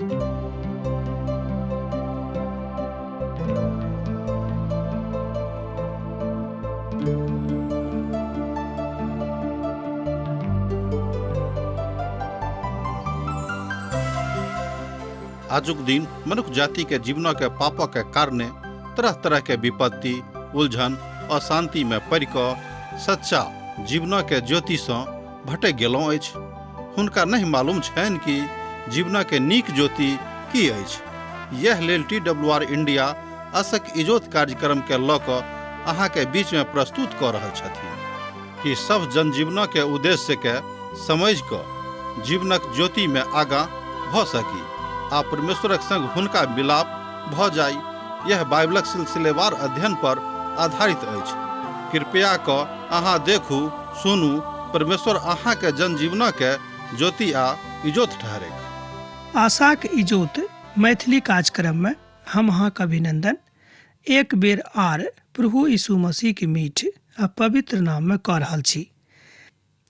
आजुक दिन मनुख जाति के जीवनक के पापक के कारणे तरह तरह के विपत्ति, उलझन, अशांति में पड़ि कऽ सच्चा जीवनक के ज्योति सँ भटकि गेलहुँ अछि। हुनका नहि मालूम छनि कि जीवनक के नीक ज्योति की अछि। यैह लेल टी डब्ल्यू आर इंडिया असक इजोत कार्यक्रम के लऽ कऽ अहाँ के बीच में प्रस्तुत कऽ रहल छथिन कि सभ जनजीवनक के उद्देश्य के समझि कऽ जीवनक ज्योति में आगाँ भऽ सकी आ परमेश्वरक संग हुनका मिलाप भऽ जाइ। यह बाइबलक सिलसिलेवार अध्ययन पर आधारित अछि। कृपया कऽ अहाँ देखू, सुनू, परमेश्वर अहाँ के जनजीवनक के ज्योति आ इजोत ठहरेक। आशाक इजोत मैथिली कार्यक्रम में हम अहाँक अभिनंदन एक बेर आर प्रभु यीशु मसीह के मीठ आ पवित्र नाम में कऽ रहल छी।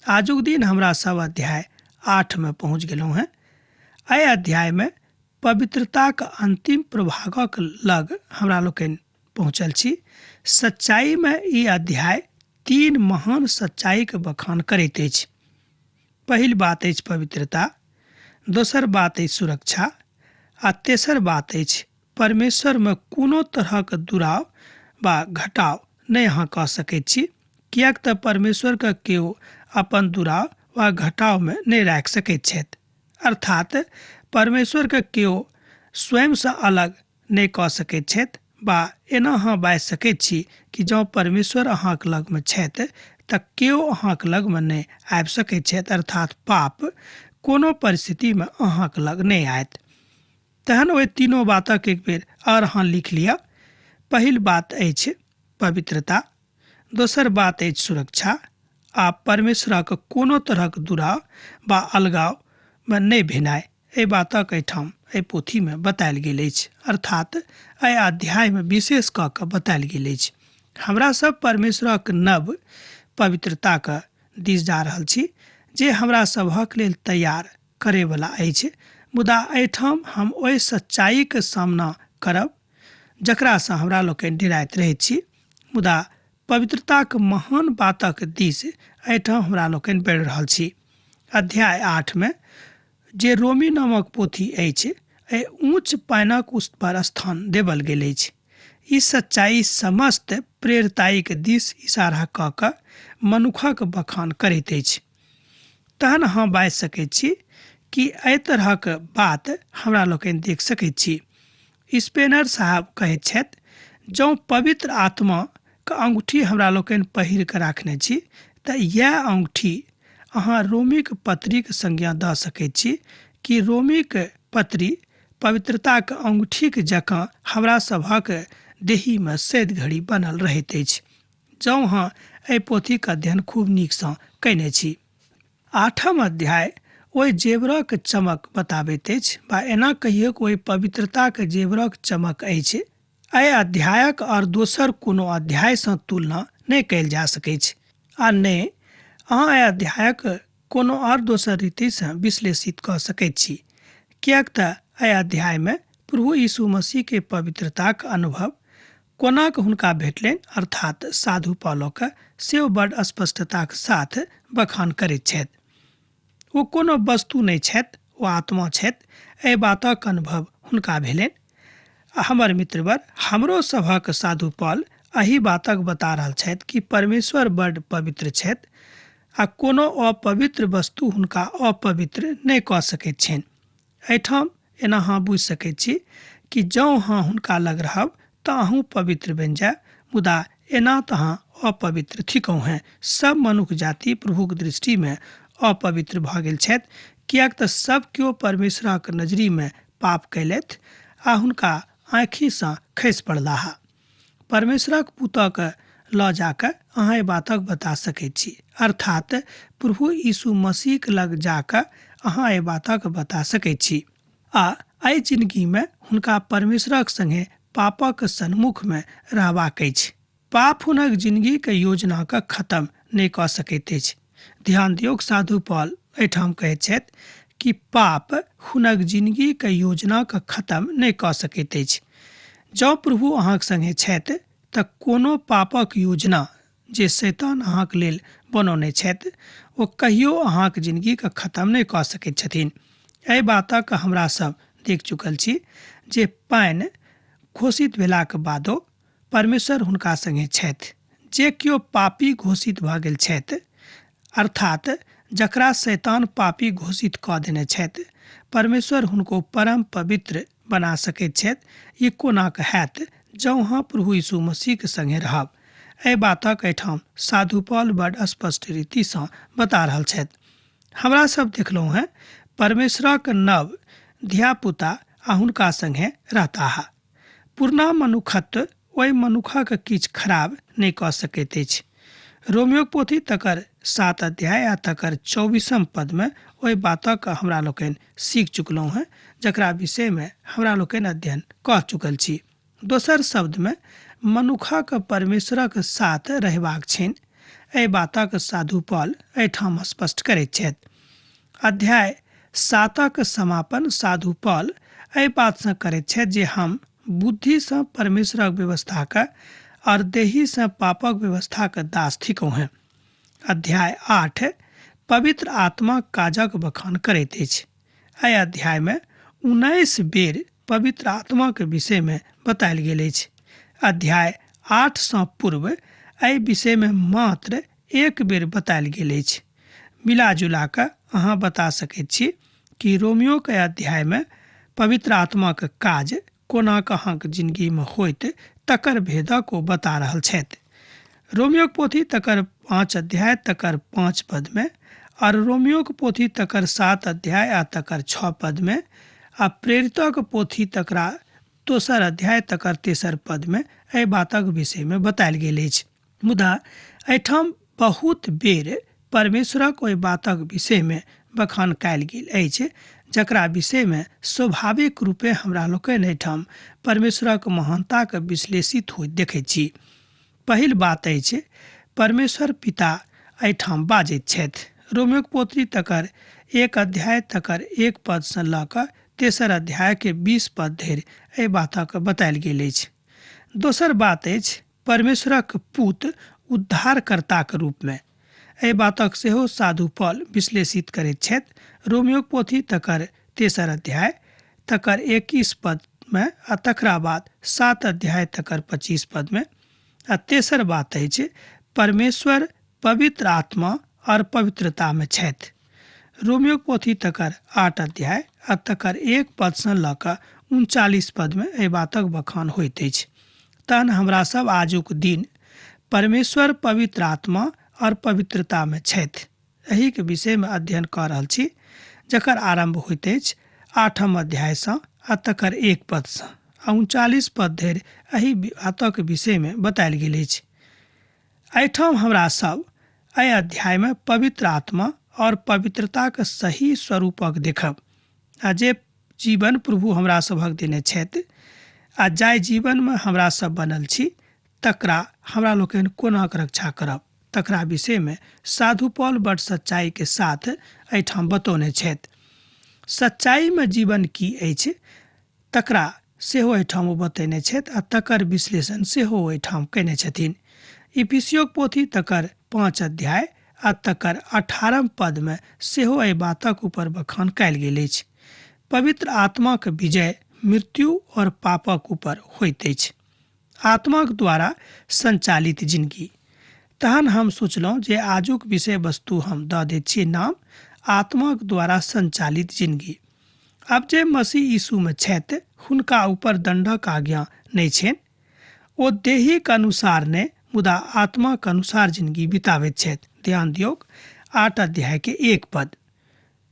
आजुक दिन हमरा सब अध्याय 8 में पहुँच गेलहुँ हेँ। एहि अध्याय में पवित्रताक अंतिम प्रभागक लग हमरा लोकनि पहुँचल छी। सच्चाइमे ई अध्याय तीन महान सच्चाइक बखान करैत अछि। पहिल बात अछि पवित्रता, दोसर बात अछि सुरक्षा आ तेसर बात अछि परमेश्वरमे कोनो तरहक दुराव वा घटाव नहि अहाँ कऽ सकैत छी, किएक तऽ परमेश्वरके केओ अपन दुराव वा घटावमे नहि राखि सकैत छथि। अर्थात परमेश्वरके केओ स्वयंसँ अलग नहि कऽ सकैत छथि वा एना अहाँ बाजि सकैत छी कि जँ परमेश्वर अहाँक लगमे छथि तऽ केओ अहाँक लगमे नहि आबि सकैत छथि, अर्थात पाप कोनो परिस्थितिमे अहाँक लग नहि आयत। तहन ओहि तीनो बातक एक बेर आओर अहाँ लिख लिअ। पहिल बात अछि पवित्रता, दोसर बात अछि सुरक्षा आ परमेश्वरक कोनो तरहक दुराव वा अलगावमे नहि भेनाइ। एहि बातक एहिठाम एहि पोथीमे बतायल गेल अछि, अर्थात एहि अध्यायमे विशेष कऽ कऽ बतायल गेल अछि। हमरा सब परमेश्वरक नव पवित्रताक दिस जा रहल छी जे हमरा सबहक लेल तैयार करैवला अछि, मुदा एहिठाम हम ओहि सच्चाइक सामना करब जकरासँ हमरा लोकनि डेराइत रहैत छी। मुदा पवित्रताक महान बातक दिस एहिठाम हमरा लोकनि बढ़ि रहल छी। अध्याय 8 मे जे रोमी नामक पोथी अछि, एहि ऊँच पाइनक उस पर स्थान देबल गेल अछि। ई सच्चाइ समस्त प्रेरिताइक दिस इशारा कऽ कऽ मनुखक बखान करैत अछि। तहन अहाँ बाजि सकैत छी कि एहि तरहक बात हमरा लोकनि देख सकैत छी। स्पेनर साहब कहैत छथि, जँ पवित्र आत्माक अंगूठी हमरा लोकनि पहिर कऽ राखने छी तऽ इएह अंगूठी अहाँ रोमीक पत्रीक संज्ञा दऽ सकैत छी कि रोमीक पत्री पवित्रताक अंगूठीक जकाँ हमरा सभक देहीमे सैद घड़ी बनल रहैत अछि। जँ अहाँ एहि पोथीक अध्ययन खूब नीकसँ कयने छी। आठम अध्याय ओहि जेवरक चमक बताबैत अछि वा एना कहियौक ओहि पवित्रताक जेवरक चमक अछि। एहि अध्यायक आओर दोसर कोनो अध्यायसँ तुलना नहि कयल जा सकैछ आ ने अहाँ एहि अध्यायक कोनो आओर दोसर रीतिसँ विश्लेषित कऽ सकैत छी, किएक तऽ एहि अध्यायमे प्रभु यीशु मसीहके पवित्रताक अनुभव कोना कऽ हुनका भेटलनि, अर्थात साधु पौलोके, सेहो बड स्पष्टताक साथ बखान करैत छथि। ओ कोनो वस्तु नहि छथि, ओ आत्मा छथि। एहि बातक अनुभव हुनका भेलनि। आ हमर मित्रवर, हमरो सभक साधु पॉल एहि बातक बता रहल छथि कि परमेश्वर बड पवित्र छथि आ कोनो अपवित्र वस्तु हुनका अपवित्र नहि कऽ सकैत छनि। एहिठाम एना अहाँ बुझि सकैत छी कि जँ अहाँ हुनका लग रहब तऽ अहूँ पवित्र बनि जायब, मुदा एना तऽ अहाँ अपवित्र थिकहुँ हेँ। सब मनुख जाति प्रभुक दृष्टिमे अपवित्र भऽ गेल छथि, किएक तऽ सब केओ परमेश्वरक नजरिमे पाप कयलथि आ हुनका आँखिसँ खसि पड़लाह। परमेश्वरक पुतक लऽ जा कऽ अहाँ एहि बातक बता सकैत छी, अर्थात प्रभु यीशु मसीहक लग जा कऽ अहाँ एहि बातक बता सकैत छी आ एहि जिनगीमे हुनका परमेश्वरक संगे पापक सन्मुखमे रहबाक अछि। पाप हुनक जिनगीक योजनाक खतम नहि कऽ सकैत अछि। ध्यान दियौक, साधु पॉल एहिठाम कहैत छथि कि पाप हुनक जिनगीके योजनाके खत्म नहि कऽ सकैत अछि। जँ प्रभु अहाँके सङ्गे छथि तऽ कोनो पापक योजना जे शैतान अहाँके लेल बनौने छथि ओ कहियो अहाँके जिनगीके खत्म नहि कऽ सकैत छथिन। एहि बातक हमरा सब देख चुकल छी जे पानि घोषित भेलाके बादो परमेश्वर हुनका सङ्गे छथि। जे केओ पापी घोषित भऽ गेल छथि, अर्थात जकरा शैतान पापी घोषित कऽ देने छथि, परमेश्वर हुनको परम पवित्र बना सकैत छथि। ई कोना कऽ हैत जँ अहाँ प्रभु यीशु मसीहके सङ्गे रहब? एहि बातक एहिठाम साधु पॉल बड स्पष्ट रीतिसँ बता रहल छथि। हमरा सब देखलहुँ हेँ परमेश्वरक नव धियापुता आ हुनका सङ्गे रहताह। पुरना मनुखत्व ओहि मनुखक किछु खराब नहि कऽ सकैत अछि। रोमियोक पोथी तकर 7 अध्याय आ तकर 24 पदमे ओहि बातक हमरा लोकनि सीख चुकलहुँ हेँ जकरा विषयमे हमरा लोकनि अध्ययन कऽ चुकल छी। दोसर शब्दमे मनुखक परमेश्वरक साथ रहबाक छनि। एहि बातक साधु पॉल एहिठाम स्पष्ट करैत छथि। अध्याय 7 समापन साधु पॉल एहि बातसँ करैत छथि जे हम बुद्धिसँ परमेश्वरक व्यवस्थाके और देहीसँ पापक व्यवस्थाके दास थिकहुँ हेँ। अध्याय 8 पवित्र आत्मा काजक बखान करैत अछि। एहि अध्यायमे 19 बेर पवित्र आत्माके विषयमे बतायल गेल अछि। अध्याय 8 सँ पूर्व एहि विषयमे मात्र 1 बेर बतायल गेल अछि। मिला जुला कऽ अहाँ बता सकैत छी कि रोमियोके अध्यायमे पवित्र आत्माके काज कोना कऽ अहाँके जिनगीमे होइत तकर भेदक ओ बता रहल छथि। रोमियोक पोथी तकर 5 अध्याय तकर 5 पदमे और रोमियोक पोथी तकर 7 अध्याय आ तकर 6 पदमे आ प्रेरितक पोथी तकरा 2 अध्याय तकर 3 पदमे एहि बातक विषयमे बतायल गेल अछि। मुदा एहिठाम बहुत बेर परमेश्वरक ओहि बातक विषयमे बखान कयल गेल अछि जकरा विषयमे स्वाभाविक रूपे हमरा लोकनि एहिठाम परमेश्वरक महानताके विश्लेषित होइत देखैत छी। पहिल बात अछि परमेश्वर पिता एहिठाम बाजैत छथि। रोमियोक पोथी तकर 1 अध्याय तकर 1 पदसँ लऽ कऽ 3 अध्यायके 20 पद धरि एहि बातक बतायल गेल अछि। दोसर बात अछि परमेश्वरक पुत उद्धारकर्ताक रूपमे। एहि बातक सेहो साधु पॉल विश्लेषित करैत छथि। रोमियोक पोथी तकर 3 अध्याय तकर 21 पदमे आ तकरा बाद 7 अध्याय तकर 25 पदमे। आ तेसर बात अछि परमेश्वर पवित्र आत्मा और पवित्रतामे छथि। रोमियोक पोथी तकर 8 अध्याय आ तकर 1 पदसँ लऽ कऽ 39 पदमे एहि बातक बखान होइत अछि। तहन हमरा सब आजुक दिन परमेश्वर पवित्र आत्मा और पवित्रतामे छथि एहिके विषयमे अध्ययन कऽ रहल छी, जकर आरम्भ होइत अछि 8 अध्यायसँ आ तकर 1 पदसँ आ 39 पद धरि एहि बातक विषयमे बतायल गेल अछि। एहिठाम हमरा सब एहि अध्यायमे पवित्र आत्मा और पवित्रताक सही स्वरूपक देखब आ जे जीवन प्रभु हमरा सभक देने छथि आ जाहि जीवनमे हमरा सब बनल छी तकरा हमरा लोकनि कोना कऽ रक्षा करब तकरा विषयमे साधु पॉल बड सच्चाईके साथ एहिठाम बतौने छथि। सच्चाईमे जीवन की अछि तकरा सेहो एहिठाम ओ बतौने छथि आ तकर विश्लेषण सेहो एहिठाम कयने छथिन। इफिसियोक पोथी तकर 5 अध्याय आ तकर 18 पदमे सेहो एहि बातक ऊपर बखान कयल गेल अछि। पवित्र आत्माक विजय मृत्यु और पापक ऊपर होइत अछि, आत्माक द्वारा संचालित जिनगी। तहन हम सोचलहुँ जे आजुक विषय वस्तु हम दऽ दैत छी नाम आत्माक द्वारा संचालित जिनगी। आब जे मसीह यीशुमे छथि हुनका ऊपर दण्डक आज्ञा नहि छनि। ओ देहीक अनुसार नहि मुदा आत्माक अनुसार जिनगी बिताबैत छथि। ध्यान दियौक 8 अध्याय के 1 पद।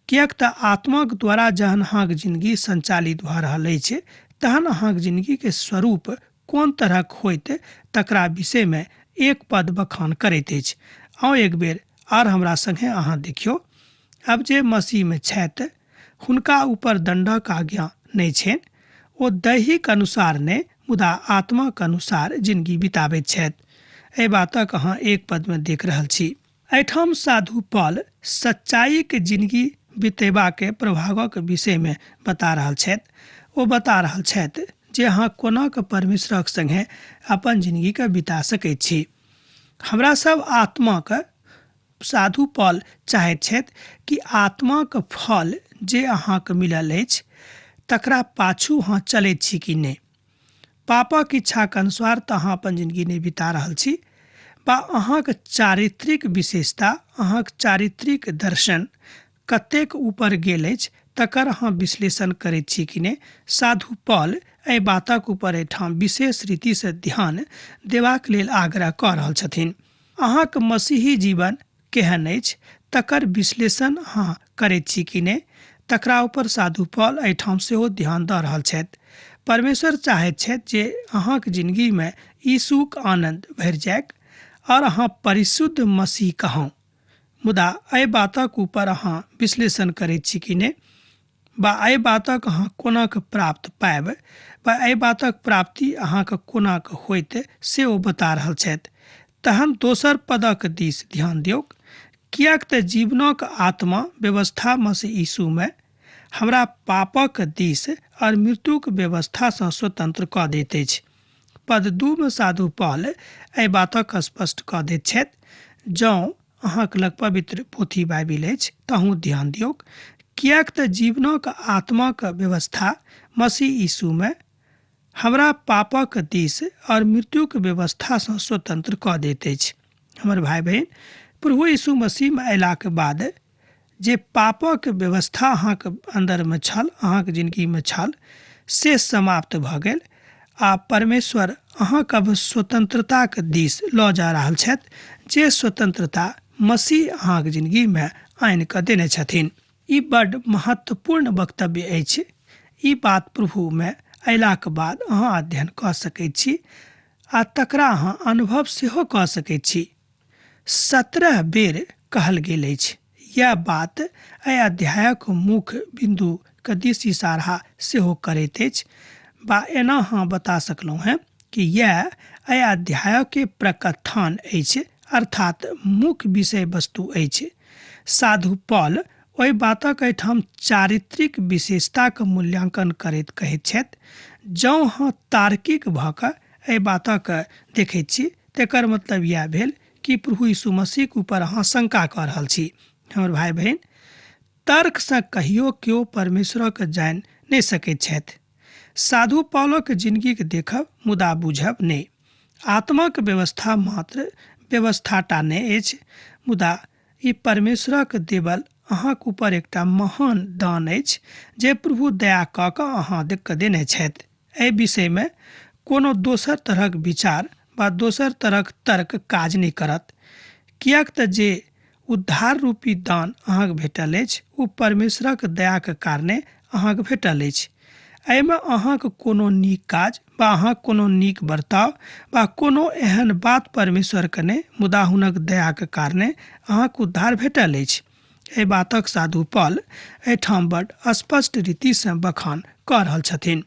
किएक तऽ आत्माक द्वारा जहन अहाँक जिनगी संचालित भऽ रहल अछि तहन अहाँक जिनगीके स्वरूप कोन तरहक होइत तकरा विषयमे 1 पद बखान करैत अछि। आउ एक बेर आर हमरा सङ्गे अहाँ देखियौ। आब जे मसीहमे छथि हुनका ऊपर दण्डक आज्ञा नहि छनि। ओ दैहिक अनुसार नहि मुदा आत्माक अनुसार जिनगी बिताबैत छथि। एहि बातक अहाँ 1 पदमे देख रहल छी। एहिठाम साधु पॉल सच्चाईके जिनगी बितेबाके प्रभावक विषयमे बता रहल छथि। ओ बता रहल छथि जे अहाँ कोना कऽ परमेश्वरक सङ्गे अपन जिनगीके बिता सकैत छी। हमरा सब आत्माके साधु पॉल चाहैत छथि कि आत्माक फल जे अहाँके मिलल अछि तकरा पाछू अहाँ चलैत छी कि नहि। पापक इच्छाके अनुसार तऽ अहाँ अपन जिनगी नहि बिता रहल छी बा अहाँके चारित्रिक विशेषता, अहाँके चारित्रिक दर्शन कतेक ऊपर गेल अछि तकर अहाँ विश्लेषण करैत छी कि नहि। साधु पॉल एहि बातक ऊपर एहिठाम विशेष रीतिसँ ध्यान देबाक लेल आग्रह कऽ रहल छथिन। अहाँके मसीही जीवन केहन अछि तकर विश्लेषण अहाँ करैत छी कि नहि तकरा ऊपर साधु पॉल एहिठाम सेहो ध्यान दऽ रहल छथि। परमेश्वर चाहैत छथि जे अहाँके जिनगीमे यीशुक आनन्द भरि जाइक और अहाँ परिशुद्ध मसीह कहौं। मुदा एहि बातक ऊपर अहाँ विश्लेषण करैत छी कि नहि बा एहि बातक अहाँ कोना कऽ प्राप्त पायब बा एहि बातक प्राप्ति अहाँके कोना कऽ होइत से ओ बता रहल छथि। तहन दोसर पदक दिस ध्यान दियौक, किएक तऽ जीवनक आत्मा व्यवस्था मसीह यीशुमे हमरा पापक दिस और मृत्युक व्यवस्थासँ स्वतंत्र कऽ दैत अछि। पद 2 मे साधु पॉल एहि बातक स्पष्ट कऽ दैत छथि। जँ अहाँके लग पवित्र पोथी बाइबिल अछि तहूँ ध्यान दियौक, किएक तऽ जीवनक आत्माक व्यवस्था मसीह यीशुमे हमरा पापक दिस और मृत्युक व्यवस्थासँ स्वतंत्र कऽ दैत अछि। हमर भाई बहिन, प्रभु यीशु मसीहमे अयलाक बाद जे पापक व्यवस्था अहाँके अन्दरमे छल, अहाँके जिनगीमे छल, से समाप्त भऽ गेल आ परमेश्वर अहाँके अब स्वतंत्रताके दिस लऽ जा रहल छथि, जे स्वतंत्रता मसीह अहाँके जिनगीमे आनि कऽ देने छथिन। ई बड्ड महत्वपूर्ण वक्तव्य अछि। ई बात प्रभुमे अयलाक बाद अहाँ अध्ययन कऽ सकैत छी आ तकरा अहाँ अनुभव सेहो कऽ सकैत छी। 17 बेर कहल गेल अछि। यह बात एहि अध्यायक मुख्य बिन्दु के दिस इशारा सेहो करैत अछि बा एना अहाँ बता सकलहुँ हेँ कि यह एहि अध्यायके प्रकथन अछि, अर्थात मुख्य विषय वस्तु अछि। साधु पॉल ओहि बातक एहिठाम चारित्रिक विशेषताक मूल्यांकन करैत कहैत छथि, जँ अहाँ तार्किक भऽ कऽ एहि बातक देखैत छी तकर मतलब इएह भेल कि प्रभु यीशु मसीहके ऊपर अहाँ शंका कऽ रहल छी। हमर भाई बहिन, तर्कसँ कहियो केओ परमेश्वरक जानि नहि सकैत छथि। साधु पॉलक जिनगीके देखब मुदा बुझब नहि। आत्माक व्यवस्था मात्र व्यवस्थाटा नहि अछि, मुदा ई परमेश्वरक देवल अहाँके ऊपर एकटा महान दान अछि जे प्रभु दया कऽ कऽ अहाँ के देने छथि। एहि विषयमे कोनो दोसर तरहक विचार वा दोसर तरहक तर्क काज नहि करत, किएक तऽ जे उद्धार रूपी दान अहाँके भेटल अछि ओ परमेश्वरक दयाके कारणे अहाँके भेटल अछि। एहिमे अहाँके कोनो नीक काज वा अहाँके कोनो नीक बर्ताव वा कोनो एहन बात परमेश्वरके नहि, मुदा हुनक दयाके कारणे अहाँके उद्धार भेटल अछि। एहि बातक साधु पॉल एहिठाम बड स्पष्ट रीतिसँ बखान कऽ रहल छथिन।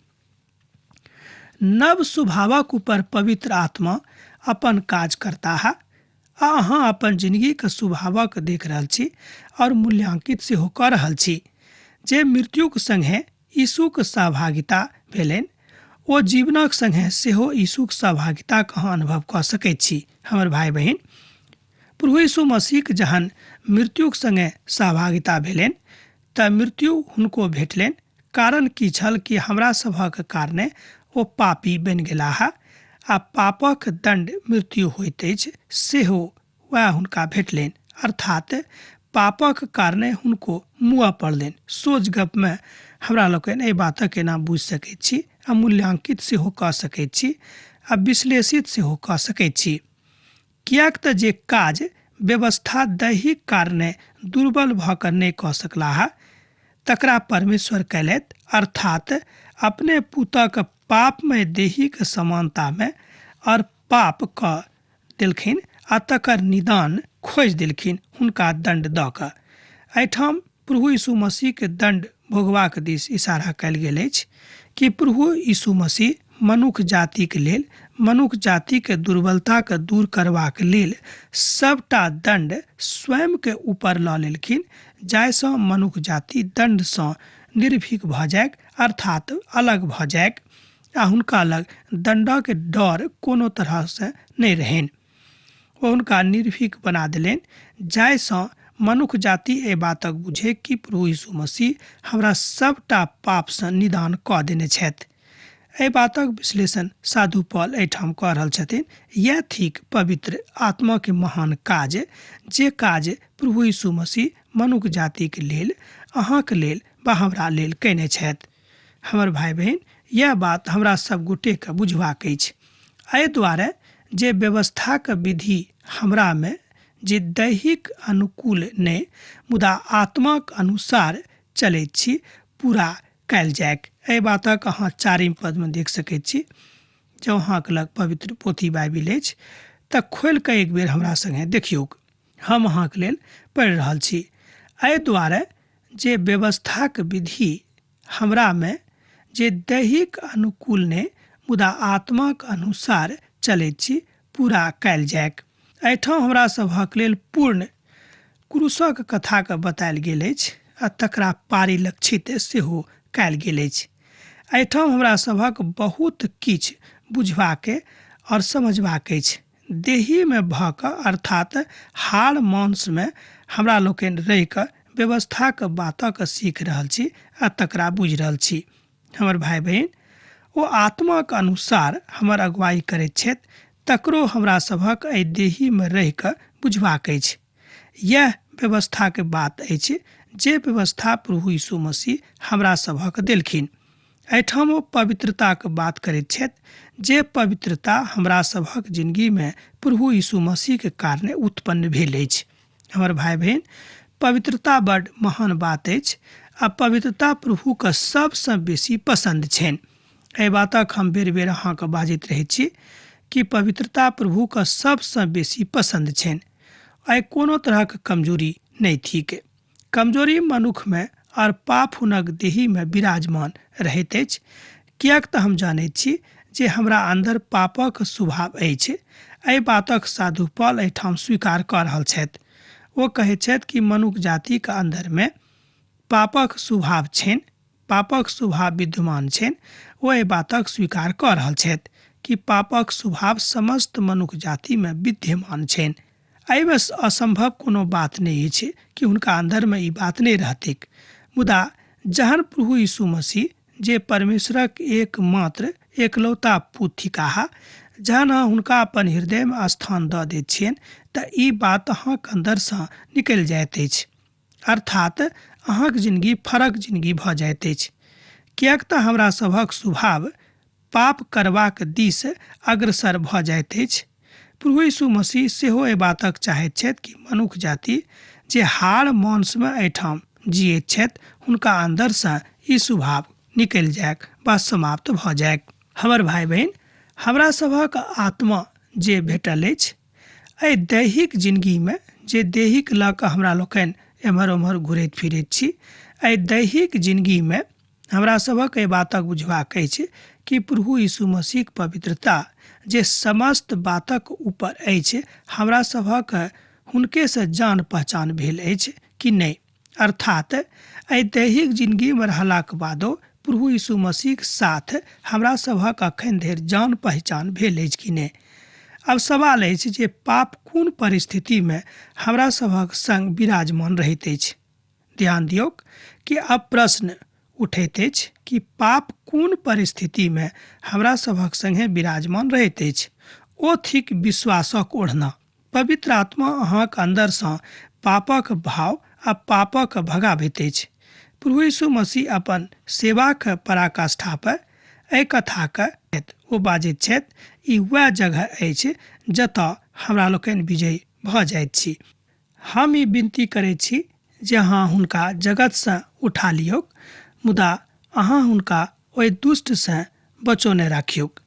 नव स्वभावक ऊपर पवित्र आत्मा अपन काज करता है आ अहाँ अपन जिनगीके स्वभावक देख रहल छी और मूल्यांकित सेहो कऽ रहल छी। जे मृत्युक सङ्गे यीशुक सहभागिता भेलनि ओ जीवनक सङ्गे सेहो यीशुक सहभागिताके अहाँ अनुभव कऽ सकैत छी। हमर भाई बहिन, प्रभु यीशु मसीहक जहन मृत्युक सङ्गे सहभागिता भेलनि तऽ मृत्यु हुनको भेटलनि। कारण की छल कि हमरा सभक कारणे ओ पापी बनि गेलाह आ पापक दण्ड मृत्यु होइत अछि सेहो वएह हुनका भेटलनि, अर्थात पापक कारणे हुनको मुआ पड़लनि। सोझ गपमे हमरा लोकनि एहि बातक एना बुझि सकैत छी आ मूल्यांकित सेहो कऽ सकैत छी आ विश्लेषित सेहो कऽ सकैत छी, किएक तऽ जे काज व्यवस्था दैहिक कारणे दुर्बल भऽ कऽ नहि कऽ सकलाह तकरा परमेश्वर कयलथि, अर्थात अपने पुतक पापमय देहीक समानतामे और पाप कऽ देलखिन आ तकर निदान खोजि देलखिन हुनका दण्ड दऽ कऽ। एहिठाम प्रभु यीशु मसीहके दण्ड भोगबाक दिस इशारा कयल गेल अछि कि प्रभु यीशु मसीह मनुख जातिके लेल मनुख जातिके दुर्बलताके दूर करबाक लेल सबटा दण्ड स्वयंके ऊपर लऽ लेलखिन, जाहिसँ मनुख जाति दण्डसँ निर्भीक भऽ जाइक, अर्थात अलग भऽ जाइक, आ हुनका लग दण्डक डर कोनो तरहसँ नहि रहनि। ओ हुनका निर्भीक बना देलनि, जाहिसँ मनुख जाति एहि बातक बुझे कि प्रभु यीशु मसीह हमरा सबटा पापसँ निदान कऽ देने छथि। एहि बातक विश्लेषण साधु पॉल एहिठाम कऽ रहल छथिन। यैह थिक पवित्र आत्मा के महान काज, जे काज प्रभु यीशु मसीह मनुख जातिक लेल, अहाँक लेल वा हमरा लेल कयने छथि। हमर भाइ बहिन, यैह बात हमरा सब गोटेके बुझबाक अछि। एहि दुआरे जे व्यवस्थाक विधि हमरामे, जे दैहिक अनुकूल नहि मुदा आत्माक अनुसार चलैत छी, पूरा कयल जाइक। एहि बातक अहाँ 4 पदमे देख सकैत छी। जँ अहाँके लग पवित्र पोथी बाइबिल अछि तऽ खोलि कऽ एक बेर हमरा सङ्गे देखियौक। हम अहाँके लेल पढ़ि रहल छी। एहि दुआरे जे व्यवस्थाक विधि हमरामे, जे दैहिक अनुकूल नहि मुदा आत्माक अनुसार चलैत छी, पूरा कयल जाइक। एहिठाम हमरा सभक लेल पूर्ण क्रूसक कथाके बतायल गेल अछि आ तकरा पारिलक्षित सेहो कयल गेल अछि। एहिठाम हमरा सभक बहुत किछु बुझबाके और समझबाक अछि। देहीमे भऽ कऽ, अर्थात हाड़ मांसमे हमरा लोकनि रहि कऽ व्यवस्थाक बातक सीख रहल छी आ तकरा बुझि रहल छी। हमर भाइ बहिन, ओ आत्माक अनुसार हमर अगुवाई करैत छथि, तकरो हमरा सभक एहि देहीमे रहि कऽ बुझबाक अछि। यैह व्यवस्थाक बात अछि, जे व्यवस्था प्रभु यीशु मसीह हमरा सभक देलखिन। एहिठाम ओ पवित्रताक बात करैत छथि, जे पवित्रता हमरा सभक जिंदगीमे प्रभु यीशु मसीहके कारणे उत्पन्न भेल अछि। हमर भाइ बहिन, पवित्रता बड महान बात अछि आ पवित्रता प्रभुके सबसँ बेसी पसन्द छनि। एहि बातक हम बेर बेर अहाँके बाजैत रहैत छी कि पवित्रता प्रभुके सबसँ बेसी पसन्द छनि। एहि कोनो तरहक कमजोरी नहि थिक। कमजोरी मनुखमे और पाप हुनक देहीमे विराजमान रहैत अछि, किएक तऽ हम जानैत छी जे हमरा अन्दर पापक स्वभाव अछि। एहि बातक साधु पॉल एहिठाम स्वीकार कऽ रहल छथि। ओ कहैत छथि कि मनुख जातिक अन्दरमे पापक स्वभाव छनि, पापक स्वभाव विद्यमान छनि। ओ एहि बातक स्वीकार कऽ रहल छथि कि पापक स्वभाव समस्त मनुख जातिमे विद्यमान छनि। एहिमे असंभव कोनो बात नहि अछि कि हुनका अन्दरमे ई बात नहि रहतैक। मुदा जहन प्रभु यीशु मसीह, जे परमेश्वरक एकमात्र एकलौता पुत्र थिकाह, जहन अहाँ हुनका अपन हृदयमे स्थान दऽ दैत छियनि तऽ ई बात अहाँक अन्दरसँ निकलि जाइत अछि, अर्थात अहाँक जिनगी फरक जिनगी भऽ जाइत अछि। किएक तऽ हमरा सभक स्वभाव पाप करबाक दिस अग्रसर भऽ जाइत अछि। प्रभु यीशु मसीह सेहो एहि बातक चाहैत छथि कि मनुख जाति जे हाड़ मांसमे एहिठाम जियैत छथि, हुनका अन्दरसँ ई स्वभाव निकलि जाइक वा समाप्त भऽ जाइक। हमर भाइ बहिन, हमरा सभक आत्मा जे भेटल अछि एहि दैहिक जिनगीमे, जे दैहिक लऽ कऽ हमरा लोकनि एम्हर ओम्हर घुरैत फिरैत छी, एहि दैहिक जिनगीमे हमरा सभक एहि बातक बुझबाक अछि कि प्रभु यीशु मसीहक पवित्रता जे समस्त बातक ऊपर अछि, हमरा सभक हुनकेसँ जान पहचान भेल अछि कि नहि। अर्थात एहि दैहिक जिनगीमे रहलाक बादो प्रभु यीशु मसीहक साथ हमरा सभक अखन धरि जान पहचान भेल अछि कि नहि। अब सवाल अछि जे पाप कोन परिस्थितिमे हमरा सभक संग विराजमान रहैत अछि। ध्यान दियौक कि अब प्रश्न उठैत अछि कि पाप कोन परिस्थितिमे हमरा सभक संगे विराजमान रहैत अछि। ओ थिक विश्वासक ओढ़ना। पवित्र आत्मा अहाँक अन्दरसँ पापक भाव आ पापक भगाबैत अछि। प्रभु यीशु मसीह अपन सेवाक पराकाष्ठा पर एहि कथाक ओ बाजैत छथि, ई वएह जगह अछि जतऽ हमरा लोकनि विजयी भऽ जाइत छी। हम ई विनती करैत छी जे अहाँ हुनका जगतसँ उठा लियौक, मुदा अहाँ हुनका ओहि दुष्टसँ बचौने राखियौक।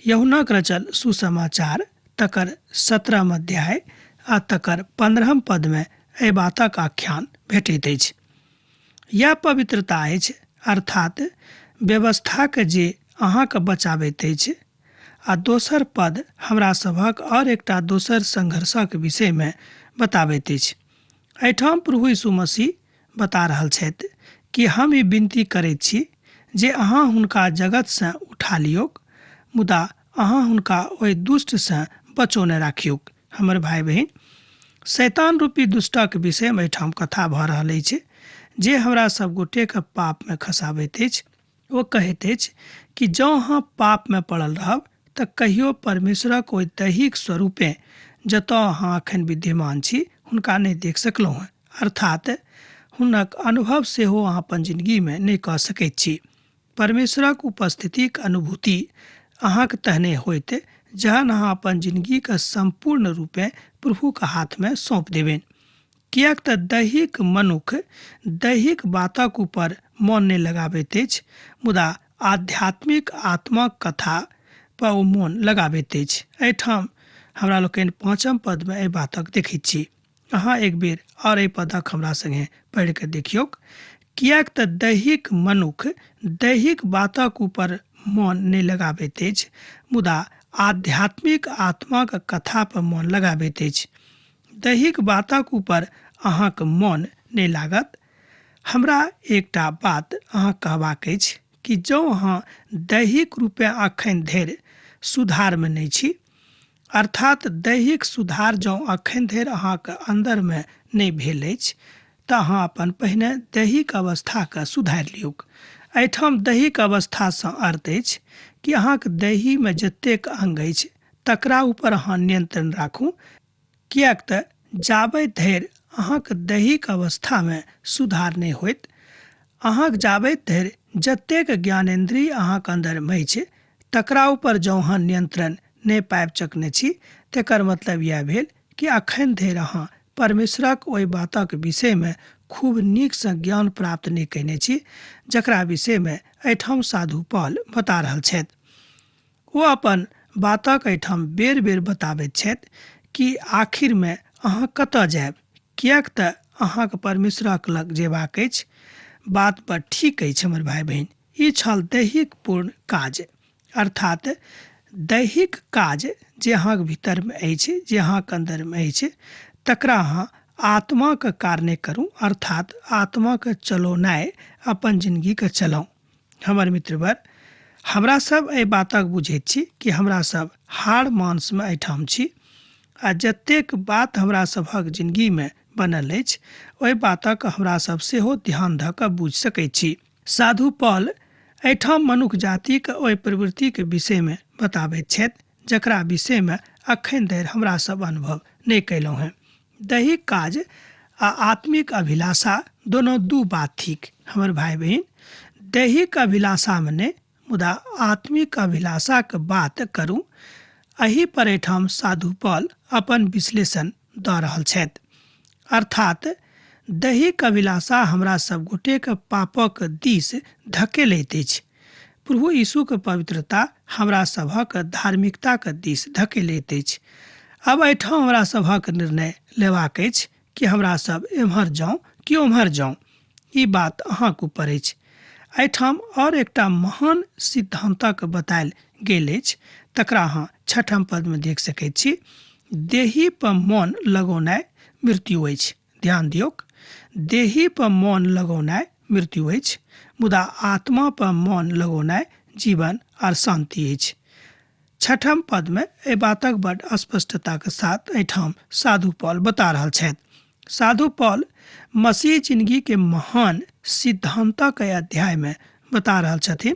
यूहन्नाक रचल सुसमाचार तकर 17 अध्याय आ तकर 15 पदमे एहि बातक आख्यान भेटैत अछि। यैह पवित्रता अछि, अर्थात व्यवस्थाक जे अहाँके बचाबैत अछि। आ दोसर पद हमरा सभक आओर एकटा दोसर संघर्षक विषयमे बताबैत अछि। एहिठाम प्रभु यीशु मसीह बता रहल छथि कि हम ई विनती करैत छी जे अहाँ हुनका जगतसँ उठा लियौक, मुदा अहाँ हुनका ओहि दुष्टसँ बचौने राखियौक। हमर भाइ बहिन, शैतान रूपी दुष्टक विषयमे एहिठाम कथा भऽ रहल अछि जे हमरा सब गोटेके पापमे खसाबैत अछि। ओ कहैत अछि कि जँ अहाँ पापमे पड़ल रहब तऽ कहियो परमेश्वरक ओहि दैहिक स्वरूपे जतऽ अहाँ अखन विद्यमान छी हुनका नहि देख सकलहुँ हँ, अर्थात हुनक अनुभव सेहो अहाँ अपन जिनगीमे नहि कऽ सकैत छी। परमेश्वरक उपस्थितिक अनुभूति अहाँक तहने होइत जहन अहाँ अपन जिनगीके सम्पूर्ण रूपे प्रभुक हाथमे सौंप देबनि। किएक तऽ दैहिक मनुख दैहिक बातक ऊपर मन नहि लगाबैत अछि, मुदा आध्यात्मिक आत्माक कथा पर ओ मोन लगाबैत अछि। एहिठाम हमरा लोकनि पाँचम पदमे एहि बातक देखैत छी। अहाँ एक बेर आओर एहि पदक हमरा संगे पढ़ि कऽ देखियौक। किएक तऽ दैहिक मनुख दैहिक बातक ऊपर मन नहि लगाबैत अछि, मुदा आध्यात्मिक आत्माक कथा पर मन लगाबैत अछि। दैहिक बातक ऊपर अहाँक मन नहि लागत। हमरा एकटा बात अहाँ कहबाक अछि कि जँ अहाँ दैहिक रूपेँ अखन धरि सुधारमे नहि छी, अर्थात दैहिक सुधार जँ अखन धरि अहाँक अन्दरमे नहि भेल अछि, तऽ अहाँ अपन पहिने दैहिक अवस्थाकेँ सुधारि लियौक। एहिठाम दैहिक अवस्थासँ अर्थ अछि कि अहाँक दैहीमे जतेक अङ्ग अछि तकरा ऊपर अहाँ नियंत्रण राखू, किएक तऽ जाबे धरि अहाँक दैहिक अवस्थामे सुधार नहि होइत, अहाँक जाबे धरि जतेक ज्ञानेन्द्रिय अहाँक अन्दरमे अछि तकरा ऊपर जँ अहाँ नियंत्रण नहि पाबि चकने छी, तेकर मतलब इएह भेल कि अखन धरि अहाँ परमेश्वरक ओहि बातक विषयमे खूब नीकसँ ज्ञान प्राप्त नहि कयने छी जकरा विषयमे एहिठाम साधु पॉल बता रहल छथि। ओ अपन बातक एहिठाम बेर बेर बताबैत छथि कि आखिरमे अहाँ कतऽ जायब, किएक तऽ अहाँक परमेश्वरक लग जेबाक अछि। बात बड़ ठीक अछि हमर भाइ बहिन। ई छल दैहिक पूर्ण काज, अर्थात दैहिक काज जे अहाँक भीतरमे अछि, जे अहाँक अन्दरमे अछि, तकरा अहाँ आत्माक कारणे करू, अर्थात आत्माके चलौनाइ अपन जिनगीके चलाउ। हमर मित्रवर, हमरा सब एहि बातक बुझैत छी कि हमरा सब हाड़ मांसमे एहिठाम छी आ जतेक बात हमरा सभक जिनगीमे बनल अछि ओहि बातक हमरा सब सेहो ध्यान धऽ कऽ बुझि सकैत छी। साधु पॉल एहिठाम मनुख जातिक ओहि प्रवृत्तिक विषयमे बताबैत छथि जकरा विषयमे अखन धरि हमरा सब अनुभव नहि कयलहुँ हेँ। दैहिक काज आ आत्मिक अभिलाषा दोनो दू बात थिक। हमर भाइ बहिन, दैहिक अभिलाषामे नहि मुदा आत्मिक अभिलाषाक बात करू, एहि पर एहिठाम साधु पॉल अपन विश्लेषण दऽ रहल छथि। अर्थात दैहिक अभिलाषा हमरा सब गोटेके पापक दिस धकेलैत अछि। प्रभु यीशुक पवित्रता हमरा सभक धार्मिकताक दिस धकेलैत अछि। आब एहिठाम हमरा सभक निर्णय लेबाक अछि कि हमरा सब एम्हर जाउँ कि ओम्हर जाउँ। ई बात अहाँक ऊपर अछि। एहिठाम आओर एकटा महान सिद्धान्तक बतायल गेल अछि, तकरा अहाँ छठम पदमे देख सकैत छी। देही पर मन लगौनाइ मृत्यु अछि। ध्यान दियौक, देही पर मन लगौनाइ मृत्यु अछि, मुदा आत्मा पर मन लगौनाइ जीवन आर शान्ति अछि। छठम पदमे एहि बातक बड स्पष्टताक साथ एहिठाम साधु पॉल बता रहल छथि। साधु पॉल मसीह जिंदगी के महान सिद्धांतक अध्याय में बता रहल छथिन,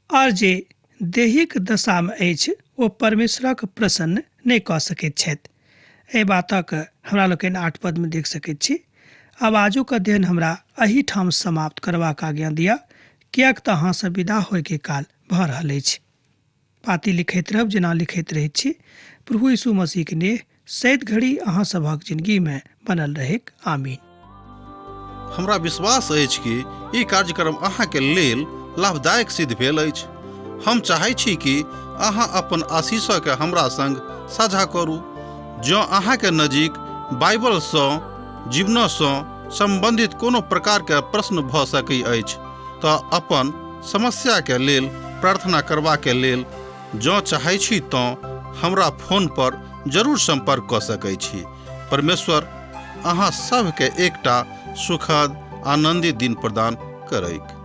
आर जे दैहिक दशामे अछि ओ परमेश्वरक प्रसन्न नहि कऽ सकैत छथि। एहि बातक हमरा लोकनि 8 पदमे देख सकैत छी। आब आजुक अध्ययन हमरा एहिठाम समाप्त करबाक आज्ञा दिअ, किएक तऽ अहाँसँ विदा होइके काल भऽ रहल अछि। पाती लिखैत रहब जेना लिखैत रहैत छी। प्रभु यीशु मसीहके नेह सैत घड़ी अहाँ सभक जिंदगीमे बनल रहैक। आमीन। हमरा विश्वास अछि कि ई कार्यक्रम अहाँके लेल लाभदायक सिद्ध भेल अछि। हम चाहै छी कि अहाँ अपन आशीषके हमरा संग साझा करू। जँ अहाँके नजीक बाइबलसँ जीवनसँ सम्बन्धित कोनो प्रकारके प्रश्न भऽ सकै अछि तऽ अपन समस्याके लेल प्रार्थना करबाके लेल जँ चाहै छी तँ हमरा फोन पर जरूर सम्पर्क कऽ सकै छी। परमेश्वर अहाँ सभके एकटा सुखद आनन्दित दिन प्रदान करैक।